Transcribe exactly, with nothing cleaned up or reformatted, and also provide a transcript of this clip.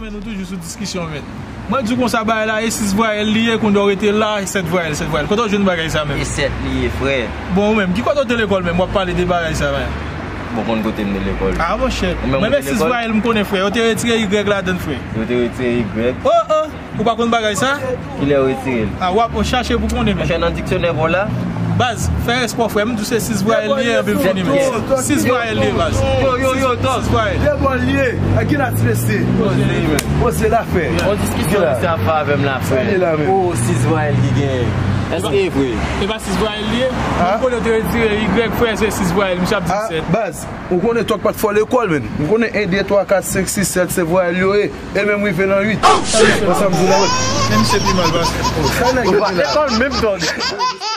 Nou toujou sou diskisyon, men. Mwen di w konsa, bagay la, e sis vwayèl li ye, kounye a w rete la, e sèt vwayèl, sèt vwayèl. Kote w jwenn bagay sa menm? E sèt li ye, frè. Bon, ou menm, ki kote w te lekòl menm? W ap pale de bagay sa, men. Bon, konn kote m te lekòl. Ah, monchè. Ou menm ou te lekòl? Mwen, men sis vwayèl m konnen, frè. Yo te retire Y ladan, frè. Yo te retire Y? Oh, oh! Ou pa konn bagay sa? Kilè yo retire l? Ah, w ap chache pou konnen, men. Monchè, nan diksyonè pa w la? Baz, fè respè, frè. M di w se sis vwayèl li ye, epi m fini, men. Sis vwayèl li ye, baz. Yo, yo, yo, Tòg. Sis vwayèl. De bòl li ye. A ki nati mesye? Poze, men. Poze la, frè. On diskisyon misye ap fè avè m la, frè. Sa li la, men. Oh, sis vwayèl ki genyen. Èske e vre? E pa sis vwayèl li ye? Hein? Ou konnen yo te retire Y, frè, se sis vwayèl, misye ap di sèt. Baz, ou konnen Tòg pa t fò lekòl, men. M konnen en, de, twa, kat, senk, sis, sèt, se vwayèl yo ye. E menm rive nan uit. Oh, shit! Konsa m di w la, wi. Men misye pi mal pase. Sa nèg yo di la? Lekòl menm, Tòg.